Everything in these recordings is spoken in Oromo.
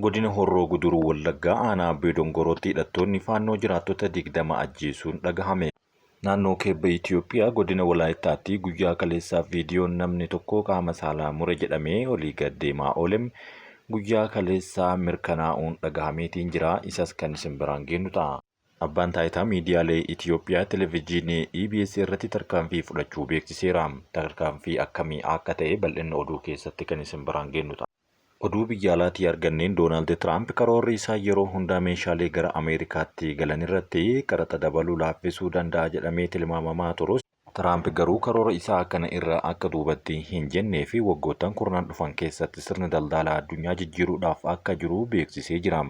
Godina Horroo Guduruu Wallaggaa aanaa Abbee Dongorootti hidhattoonni Faannoo jiraattota 20 ajjeesuun dhagahame. Naannoo Kibba Itiyoophiyaa godina Walaayittaatti guyyaa kaleessaa viidiyoon namni tokko qaama saalaa mure jedhamee olii gad deemaa oole guyyaa kaleessaa mirkanaa'uun dhagahameetiin jira. Isas kan isin biraan geennu ta'a. Abbaan Taayitaa Miidiyaalee Itiyoophiyaa Televijiinii EBS irratti tarkaanfii fudhachuu beeksiseera. Tarkaanfii akkamii akka ta'e bal'inna oduu keessatti kan isin biraan geennu ta'a. Oduu biyya alaatii arganneen Doonaald Tiraamp karoorri isaa yeroo hundaa meeshaalee gara Ameerikaatti galanirratti qaraxa dabaluu laaffisuu danda'a jedhamee tilmaamamaa turus, Tiraamp garuu karoora isaa kana irraa akka duubatti hin jennee fi waggoottan kurnan dhufan keessatti sirna daldalaa addunyaa jijjiiruudhaaf akka jiru beeksisee jira.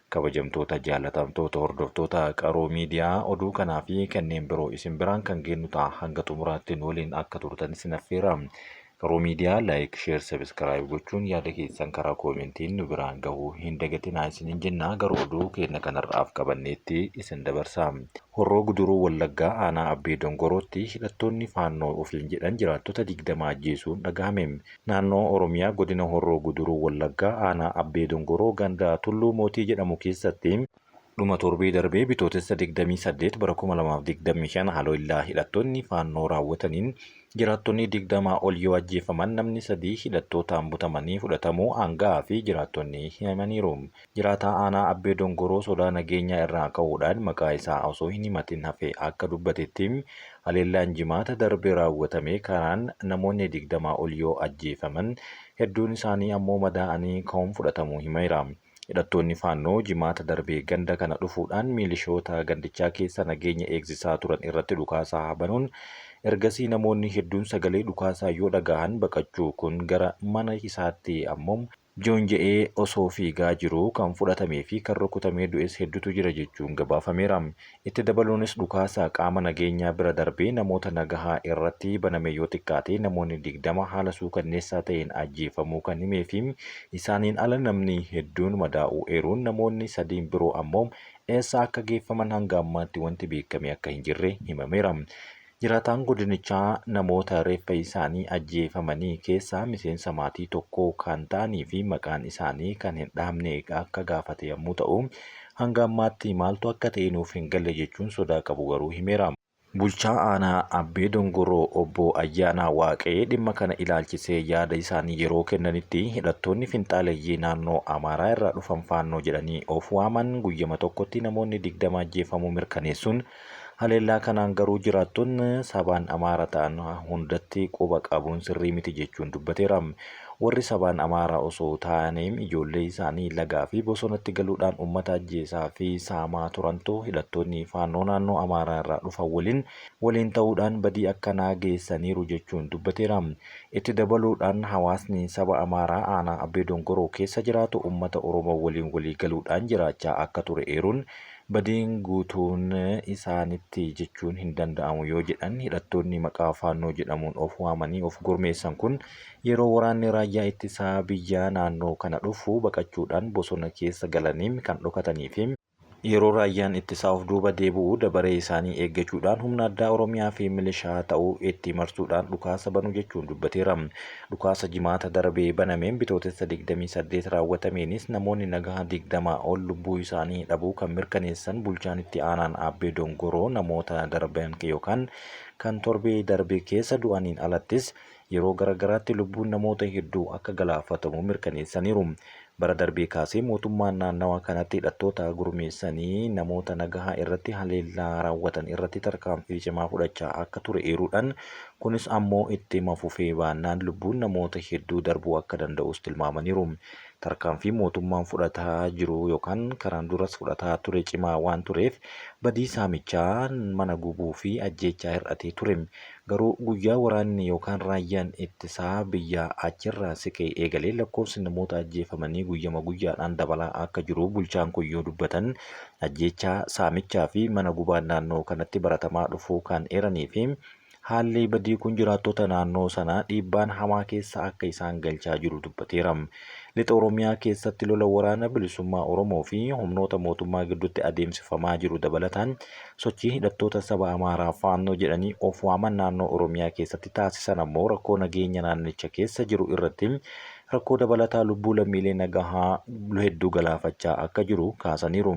Kabajamtoota jaalatamtoota hordoftoota Qaroo Miidiyaa oduu kanaa fi kanneen biroo isin biraan kan geennu ta'a hanga xumuraatti nu waliin akka turtan isin affeera. Qaroo Miidiyaa like, share, subscribe gochuun yaada keessan karaa koomentiin nu biraan gahuu hin dagatinaa isiniin jenna gara oduu keenya kanarraaf qabanneetti isin dabarsa. Horroo Guduruu Wallaggaa aanaa Abbee Dongorootti hidhattoonni Faannoo ofiin jedhan jiraattota 20 ajjeesuun dhagahame. Naannoo Oromiyaa godina Horroo Guduruu Wallaggaa aanaa Abbee Dongoroo ganda Tulluu Mootii jedhamu keessatti Dhuma torbee darbee Bitootessa 28 bara 2025 haleellaa hidhattoonni Faannoo raawwataniin jiraattonni 20 ol yoo ajjeefaman namni 3 hidhattootaan butamanii fudhatamuu aanga'aa fi jiraattonni himaniiru. Jiraataa aanaa Abbee Dongoroo sodaa nageenyaa irraa ka'uudhaan maqaa isaa osoo hin himatin hafe akka dubbatetti haleellaan Jimaata darbe raawwatame kanaan namoonni 20 ol yoo ajjeefaman hedduun isaanii ammoo madaa'anii ka'uun fudhatamuu himeera. Hidhattoonni Faannoo Jimaata darbe ganda kana dhufuudhaan miilishoota gandichaa keessa nageenya eegsisaa turan irratti dhukaasaa banuun ergasii namoonni hedduun sagalee dhukaasaa yoo dhagahan baqachuu kun gara mana isaatti ammoo joonja'ee osoo fiigaa jiruu kan fudhatamee fi kan rukutamee du'es heddutu jira jechuun gabaafameera. Itti dabaluunis dhukaasa qaama nageenyaa bira darbee namoota nagahaa irratti baname yoo xiqqaate namoonni 20 haala suukanneessaa ta'een ajjeefamuu kan himee fi isaaniin ala namni hedduun madaa'uu eeruun namoonni sadiin biroo ammoo eessa akka geeffaman hanga ammaatti wanti beekame akka hin jirre himameera. Jiraataan godinichaa namoota reeffa isaanii ajjeefamanii keessaa miseensa maatii tokkoo kan ta'anii fi maqaan isaanii kan hin dhahamne akka gaafate yammuu ta'u, hanga ammaatti maaltu akka ta'e nuuf hin galle jechuun sodaa qabu garuu himeera. Bulchaa aanaa Abbee Dongoroo Obbo Ayyaanaa Waaqee dhimma kana ilaalchisee yaada isaanii yeroo kennanitti hidhattoonni finxaaleyyii naannoo Amaaraa irraa dhufan Faannoo jedhanii of waaman guyyama tokkotti namoonni 20 ajjeefamuu mirkaneessuun Haleellaa kanaan garuu jiraattonni sabaan Amaara ta'an hundatti quba qabuun sirrii miti jechuun dubbateera. Warri sabaan Amaara osoo ta'aniim ijoollee isaanii lagaa fi bosonatti galuudhaan uummata ajjeesaa fi saamaa turantu hidhattoonni Faannoo naannoo Amaaraa irraa dhufan waliin waliin ta'uudhaan badii akkanaa geessaniiru jechuun dubbateera. Itti dabaluudhaan hawaasni saba Amaaraa aanaa Abbee Dongoroo keessa jiraatu uummata Oromoo waliin walii galuudhaan jiraachaa akka ture eeruun Badiin guutuun isaanitti jechuun hin danda'amu yoo jedhan hidhattoonni maqaa Faannoo jedhamuun of waamanii of gurmeessan kun yeroo waraanni raayyaa ittisaa biyyaa naannoo kana dhufu baqachuudhaan bosona keessa galanii kan dhokatanii fi yeroo raayyaan ittisaa of duuba deebi'u dabaree isaanii eeggachuudhaan humna addaa Oromiyaa fi milishaa ta'uu itti marsuudhaan dhukaasa banu jechuun dubbateera. Dhukaasa Jimaata darbe banameen Bitootessa 28 raawwatameenis namoonni nagaa 20 ol lubbuu isaanii dhabuu kan mirkaneessan bulchaan itti aanaan Aabbee Dongoroo namoota darban yookaan kan torbee darbe keessa du'aniin alattis yeroo garagaraatti lubbuun namoota hedduu akka galaafatamu mirkaneessaniiru. Bara darbee kaasee mootummaan naannawa kanatti hidhattoota gurmeessanii namoota nagahaa irratti haleellaa raawwatan irratti tarkaanfii cimaa fudhachaa akka ture eeruudhaan, kunis ammoo ittima fufee baannaan lubbuun namoota hedduu darbuu akka danda'us tilmaamaniiru. Tarkaanfii mootummaan fudhataa jiru yookaan karaan duras fudhataa ture cimaa waan tureef badii saamichaa, mana gubuu fi ajjeechaa hir'atee ture. Garuu guyyaa waraanni yookaan raayyaan ittisaa biyyaa achirraa siqee eegalee lakkoofsi namoota ajjeefamanii guyyama guyyaadhaan dabalaa akka jiru bulchaan kun yoo dubbatan, ajjeechaa, saamichaa fi mana gubaan naannoo kanatti baratamaa dhufuu kan eeranii fi haalli badii kun jiraattota naannoo sanaa dhiibbaan hamaa keessa akka isaan galchaa jiru dubbateera. Lixa Oromiyaa keessatti lola Waraana Bilisummaa Oromoo fi humnoota mootummaa gidduutti adeemsifamaa jiru dabalataan sochii hidhattoota saba Amaaraa Faannoo jedhanii of waaman naannoo Oromiyaa keessatti taasisan ammoo rakkoo nageenya naannicha keessa jiru irratti rakkoo dabalataa lubbuu lammiilee nagahaa hedduu galaafachaa akka jiru kaasaniiru.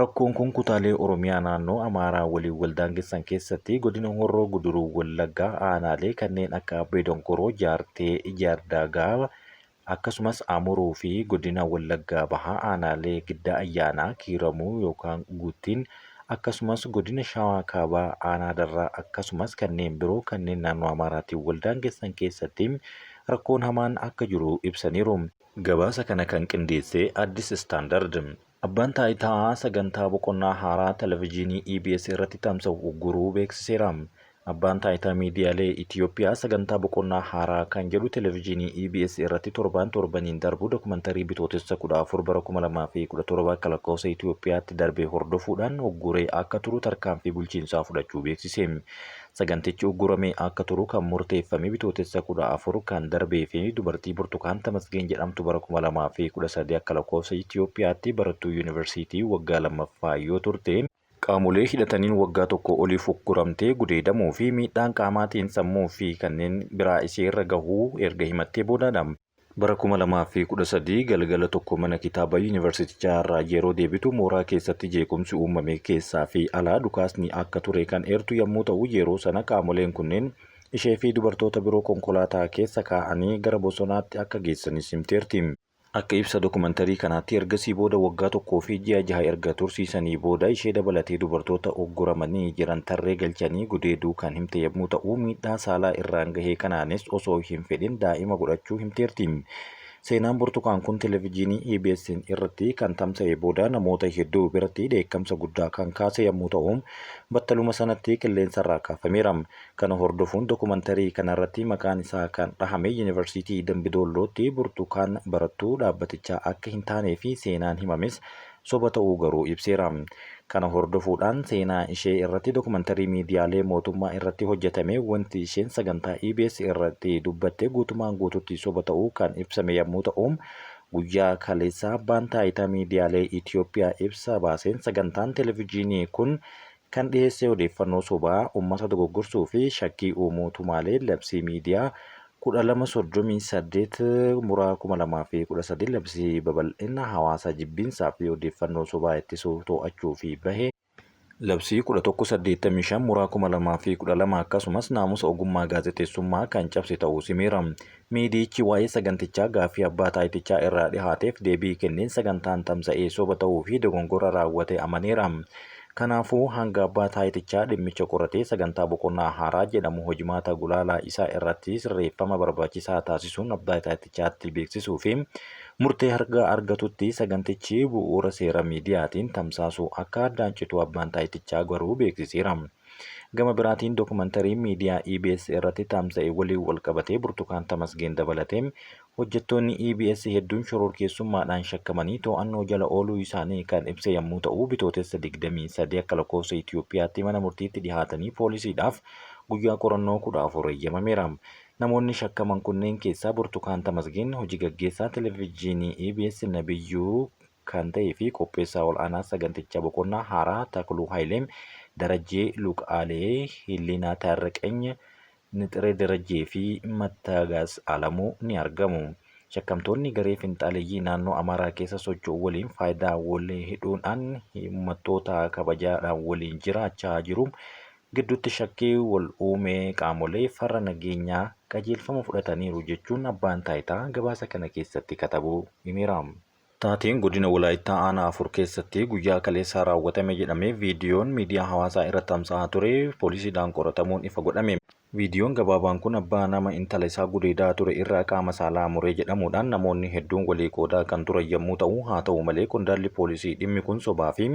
Rakkoon kun kutaalee Oromiyaa naannoo Amaaraa waliin wal daangessan keessatti godina Horroo Guduruu Wallaggaa aanaalee kanneen akka Abbee Donkoroo, Jaartee, Jaardaagaa akkasumas Amuruu fi godina Wallaggaa Bahaa aanaalee Giddaa Ayyaanaa, Kiiramuu yookaan Guuttiin akkasumas godina Shawaa Kaabaa aanaa Darraa akkasumas kanneen biroo kanneen naannoo Amaaraatiin wal daangessan keessatti rakkoon hamaan akka jiru ibsaniiru. Gabaasa kana kan qindeesse Addis Standard. Abbaan Taayitaa sagantaa boqonnaa haaraa Televijiinii EBS irratti tamsa'u ugguruu beeksiseera. Abbaan Taayitaa Miidiyaalee Itiyoophiyaa sagantaa boqonnaa haaraa kan jedhu Televijiinii EBS irratti torbaan torbaniin darbu dokumantarii Bitootessa 14 bara 2017 akka lakkoofsa Itiyoophiyaatti darbe hordofuudhaan ugguree akka turu tarkaanfii bulchiinsaa fudhachuu beeksise. Sagantichi ugguramee akka turu kan murteeffame Bitootessa 14 kan darbee fi dubartii Burtukaan Tamasgeen jedhamtu bara 2013 akka lakkoofsa Itiyoophiyaatti barattuu Yuunivarsiitii waggaa lammaffaa yoo turte, qaamolee hidhataniin waggaa tokko oliif ugguramtee gudeedamuu fi miidhaan qaamaatiin sammuu fi kanneen biraa isheerra gahuu erga himattee boodadha. Bara 2013 galgala tokko mana kitaabaa yuunivarsiitichaa irraa yeroo deebitu mooraa keessatti jeequmsi uumame keessaa fi alaa dhukaasni akka ture kan eertu yommuu ta'u yeroo sana qaamoleen kunneen ishee fi dubartoota biroo konkolaataa keessa kaa'anii gara bosonaatti akka geessanis himteerti. Akka ibsa dokumantarii kanaatti ergasii booda waggaa tokkoo fi ji'a jaha erga tursiisanii booda ishee dabalatee dubartoota ugguramanii jiran tarree galchanii gudeeduu kan himte yommuu ta'u miidhaa saalaa irraan gahee kanaanis osoo hin fedhin daa'ima godhachuu himteerti. Seenaan Burtukaan kun televijiinii EBS irratti kan tamsa'e booda namoota hedduu biratti dheekkamsa guddaa kan kaase yommuu ta'u battaluma sanatti qilleensarraa kaafameera. Kana hordofuun dokumantarii kanarratti maqaan isaa kan dhahame Yuunivarsiitii Dambidoollootti Burtukaan barattuu dhaabbatichaa akka hin taanee fi seenaan himames soba ta'uu garuu ibseera. Kana hordofuudhaan seenaa ishee irratti dokumantarii miidiyaalee mootummaa irratti hojjetame wanti isheen sagantaa EBS irratti dubbatte guutumaan guututti soba ta'uu kan ibsame yammuu ta'u, guyyaa kaleessaa Abbaan Taayitaa Miidiyaalee Itiyoophiyaa ibsa baaseen sagantaan televijiinii kun kan dhiheesse odeeffannoo sobaa ummata dogoggorsuu fi shakkii uumuu tumaalee labsii miidiyaa 1238 muraa 2013 labsii babal'ina hawaasa jibbiinsaa fi odeeffannoo sobaa ittisuu to'achuu fi bahe labsii 1185 muraa 2012 akkasumas naamusa ogummaa gaazexeessummaa kan cabse ta'uu himeera. Miidiyichi waa'ee sagantichaa gaaffii abbaa taayitichaa irraa dhihaateef deebii kenneen sagantaan tamsa'ee soba ta'uu fi dogongora raawwate amaneera. Kanaafuu hanga abbaa taayitichaa dhimmicha qoratee sagantaa boqonnaa haaraa jedhamu hojimaata gulaalaa isaa irratti sirreeffama barbaachisaa taasisuun abbaa taayitichaatti beeksisuu fi murtee harga argatutti sagantichi bu'uura seera miidiyaatiin tamsaasuu akka addaan citu abbaan taayitichaa garuu beeksiseera. Gama biraatiin dokumantariin miidiyaa EBS irratti tamsa'e waliin walqabatee Burtukaan Tamasgeen dabalatee hojjettoonni EBS hedduun shororkeessummaadhaan shakkamanii to'annoo jala ooluu isaanii kan ibse yammuu ta'u, Bitootessa 23 akka lakkoofsa Itiyoophiyaatti mana murtiitti dhihaatanii poolisiidhaaf guyyaa qorannoo 14 eeyyamameera. Namoonni shakkaman kunneen keessaa Burtukaan Tamasgeen, hoji gaggeessaa Televijiinii EBS Nabiyyuu kan ta'ee fi qopheessaa ol'aanaa sagantichaa boqonnaa haaraa Takluu Hayilee, Darajjee Luqaalee, Hilliinaa Taarraqeny, Nixiree Darajjee fi Mattaagaas Alamuu ni argamu. Shakkamtoonni garee finxaaleyyii naannoo Amaaraa keessa socho'u waliin faayidaa wal hidhuudhaan uummattoota kabajaadhaan waliin jiraachaa jiru gidduutti shakkii wal uumee qaamolee farra nageenyaa qajeelfama fudhataniiru jechuun abbaan taayitaa gabaasa kana keessatti katabuu himeera. Taateen godina Walaayittaa aanaa 4 keessatti guyyaa kaleessaa raawwatame jedhame viidiyoon miidiyaa hawaasaa irra tamsa'aa ture poolisiidhaan qoratamuun ifa godhame. Viidiyoon gabaabaan kun abbaa nama intala isaa gudeedaa ture irraa qaama saalaa muree jedhamuudhaan namoonni hedduun walii qoodaa kan turan yommuu ta'u, haa ta'u malee qondaalli poolisii dhimmi kun sobaa fi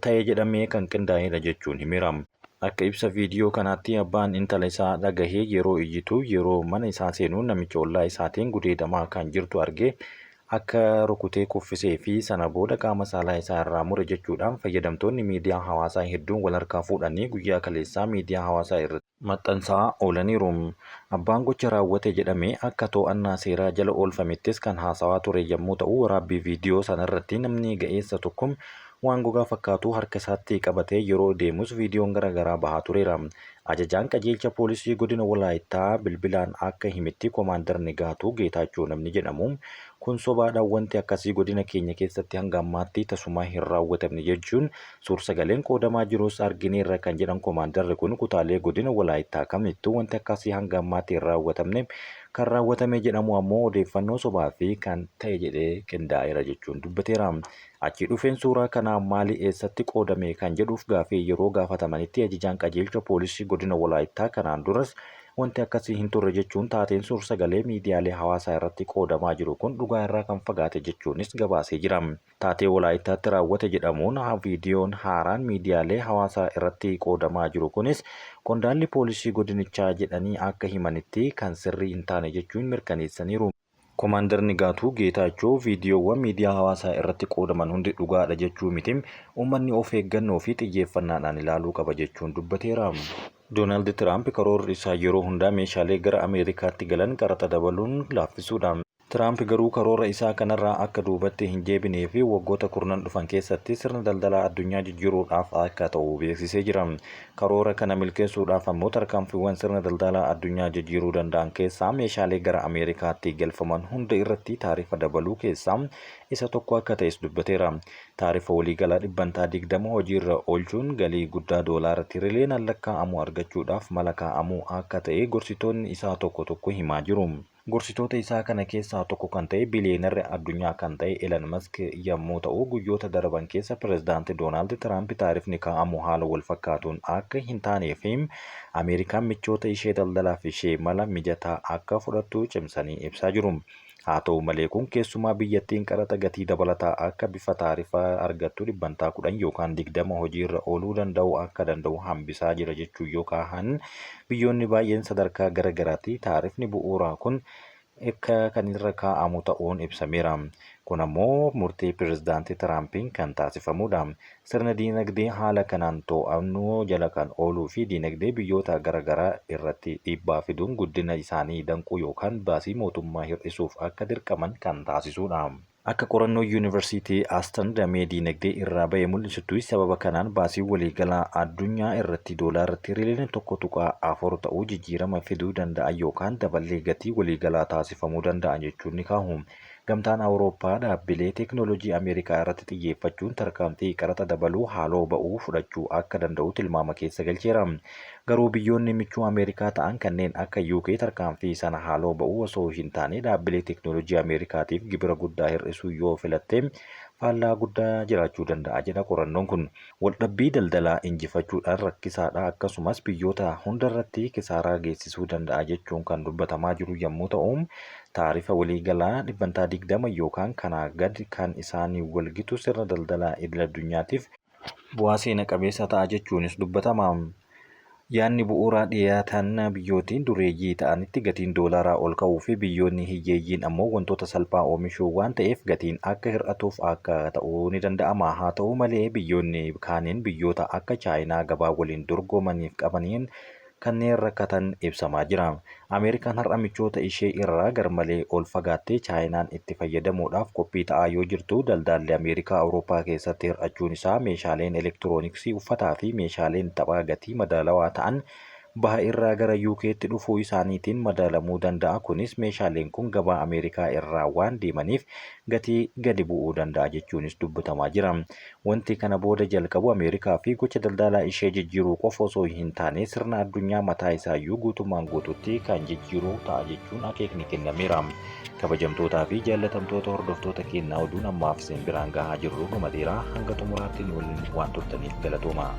ta'e jedhamee kan qindaa'edha jechuun himeera. Akka ibsa viidiyoo kanaatti abbaan intala isaa dhagahee yeroo iyyitu yeroo mana isaa seenu namicha ollaa isaatiin gudeedamaa kan jirtu argee akka rukutee kuffisee fi sana booda qaama saalaa isaa irraa mure jechuudhaan fayyadamtoonni miidiyaa hawaasaa hedduun wal harkaa fuudhanii guyyaa kaleessaa miidiyaa hawaasaa irratti maxxansaa oolaniiru. Abbaan gocha raawwate jedhame akka to'annaa seeraa jala oolfamettis kan haasawaa ture yammuu ta'u waraabbii viidiyoo sanarratti namni ga'eessa tokko waan gogaa fakkaatu harka isaatti qabatee yeroo deemus viidiyoon gara garaa bahaa tureera. Ajajaan qajeelcha poolisii godina Walaayittaa bilbilaan akka himetti Komaandar Nigaatuu Geetaachoo namni jedhamu kun sobaadha, wanti akkasii godina keenya keessatti hanga ammaatti tasumaa hin raawwatamne jechuun suur-sagaleen qoodamaa jirus argineerra kan jedhan komaandarri kun kutaalee godina Walaayittaa kamittuu wanti akkasii hanga ammaatti hin raawwatamne, kan raawwatame jedhamu ammoo odeeffannoo sobaa fi kan ta'e jedhee qindaa'eera jechuun dubbateera. Achii dhufeen suuraa kanaa maali, eessatti qoodame kan jedhuuf gaaffii yeroo gaafatamanitti ajajaan qajeelcha poolisii godina Walaayittaa kanaan duras wanti akkasii hin turre jechuun taateen suur-sagalee miidiyaalee hawaasaa irratti qoodamaa jiru kun dhugaa irraa kan fagaate jechuunis gabaasee jira. Taatee Walaayittaatti raawwate jedhamuun viidiyoon haaraan miidiyaalee hawaasaa irratti qoodamaa jiru kunis qondaalli poolisii godinichaa jedhanii akka himanitti kan sirrii hin taane jechuun mirkaneessaniiru. Komaandar Nigaatuu Geetaachoo viidiyoowwan miidiyaa hawaasaa irratti qoodaman hundi dhugaadha jechuu miti, uummanni of eeggannoo fi xiyyeeffannaadhaan ilaaluu qaba jechuun dubbateera. Doonaald Tiraamp karoorri isaa yeroo hundaa meeshaalee gara Ameerikaatti galan qaraxa dabaluun laaffisuudha. Tiraamp garuu karoora isaa kanarraa akka duubatti hin deebinee fi waggoota kurnan dhufan keessatti sirna daldalaa addunyaa jijjiiruudhaaf akka ta'u beeksisee jira. Karoora kana milkeessuudhaaf ammoo tarkaanfiiwwan sirna daldalaa addunyaa jijjiiruu danda'an keessaa meeshaalee gara Ameerikaatti galfaman hunda irratti taarifa dabaluu keessaa isa tokko akka ta'es dubbateera. Taarifa waliigalaa dhibbantaa 20 hojiirra oolchuun galii guddaa doolaara tiriliyoonaan lakkaa'amu argachuudhaaf mala kaa'amuu akka ta'e gorsitoonni isaa tokko tokko himaa jiru. Gorsitoota isaa kana keessaa tokko kan ta'e biliyeenarri addunyaa kan ta'e Elan Mask yammuu ta'u, guyyoota darban keessa Pirezidaanti Doonaald Tiraamp taarifni kaa'amu haala walfakkaatuun akka hin taanee fi Ameerikaan michoota ishee daldalaaf ishee mala mijataa akka fudhattu cimsanii ibsaa jiru. Haa ta'u malee kun keessumaa biyyattiin qaraxa gatii dabalataa akka bifa taarifaa argattu dhibbantaa 10 yookaan 20 hojiirra ooluu danda'u akka danda'u hambisaa jira jechuun yoo kaahan, Biyyoonni baay'een sadarkaa gara garaatti taarifni bu'uuraa kun akka kan irra kaa'amu ta'uun ibsameera. Kun ammoo murtee Pirezidaanti Tiraampiin kan taasifamuudha. Sirna diinagdee haala kanaan to'annoo jala kan ooluu fi diinagdee biyyoota gara garaa irratti dhiibbaa fiduun guddina isaanii danquu yookaan baasii mootummaa hir'isuuf akka dirqaman kan taasisuudha. Akka qorannoon Yuunivarsiitii Aston damee diinagdee irraa ba'e mul'isutti sababa kanaan baasiin waliigalaa addunyaa irratti doolaara tiriliyoona 1.4 ta'u jijjiirama fiduu danda'a yookaan daballii gatii waliigalaa taasifamuu danda'a jechuun ni kaahu. Gamtaan Awurooppaa dhaabbilee teeknooloojii Ameerikaa irratti xiyyeeffachuun tarkaanfii qaraxa dabaluu haaloo ba'uu fudhachuu akka danda'u tilmaama keessa galcheera. Garuu biyyoonni michuu Ameerikaa ta'an kanneen akka UK tarkaanfii sana haaloo ba'uu osoo hin taane dhaabbilee teeknooloojii Ameerikaatiif gibira guddaa hir'isuu yoo filatte faallaa guddaa jiraachuu danda'a jedha qorannoon kun. Waldhabbii daldalaa injifachuudhaan rakkisaadha akkasumas biyyoota hundarratti kisaaraa geessisuu danda'a jechuun kan dubbatamaa jiru yammuu ta'u, taarifa waliigalaa dhibbantaa 20 yookaan kanaa gad kan isaaniin walgitu sirna daldalaa idil-addunyaatiif bu'aa seena qabeessa ta'a jechuunis dubbatama. Yaadni bu'uuraa dhiyaatan biyyootiin dureeyyii ta'anitti gatiin doolaaraa ol ka'uu fi biyyoonni hiyyeeyyiin ammoo wantoota salphaa oomishuu waan ta'eef gatiin akka hir'atuuf akka ta'uu ni danda'ama. Haa ta'u malee biyyoonni kaaniin biyyoota akka Chaayinaa gabaa waliin dorgomaniif qabaniin kanneen rakkatan ibsamaa jira. Ameerikaan har'a michoota ishee irraa garmalee ol fagaattee Chaayinaan itti fayyadamuudhaaf qophii ta'aa yoo jirtu, daldaalli Ameerikaa Awurooppaa keessatti hir'achuun isaa meeshaaleen elektirooniksii, uffataa fi meeshaaleen taphaa gatii madaalawaa ta'an Baha irraa gara UK'tti dhufuu isaaniitiin madaalamuu danda'a, kunis meeshaaleen kun gabaa Ameerikaa irraa waan deemaniif gatii gadi bu'uu danda'a jechuunis dubbatamaa jira. Wanti kana booda jalqabu Ameerikaa fi gocha daldalaa ishee jijjiiruu qofa osoo hin taane sirna addunyaa mataa isaayyuu guutummaan guutuutti kan jijjiiru ta'a jechuun akeekni kennameera. Kabajamtootaa fi jaallatamtoota hordoftoota keennaa oduun ammaaf isin biraan gahaa jirru dhumateera. Hanga xumuraatti nu waliin waan turtaniif galatoomaa.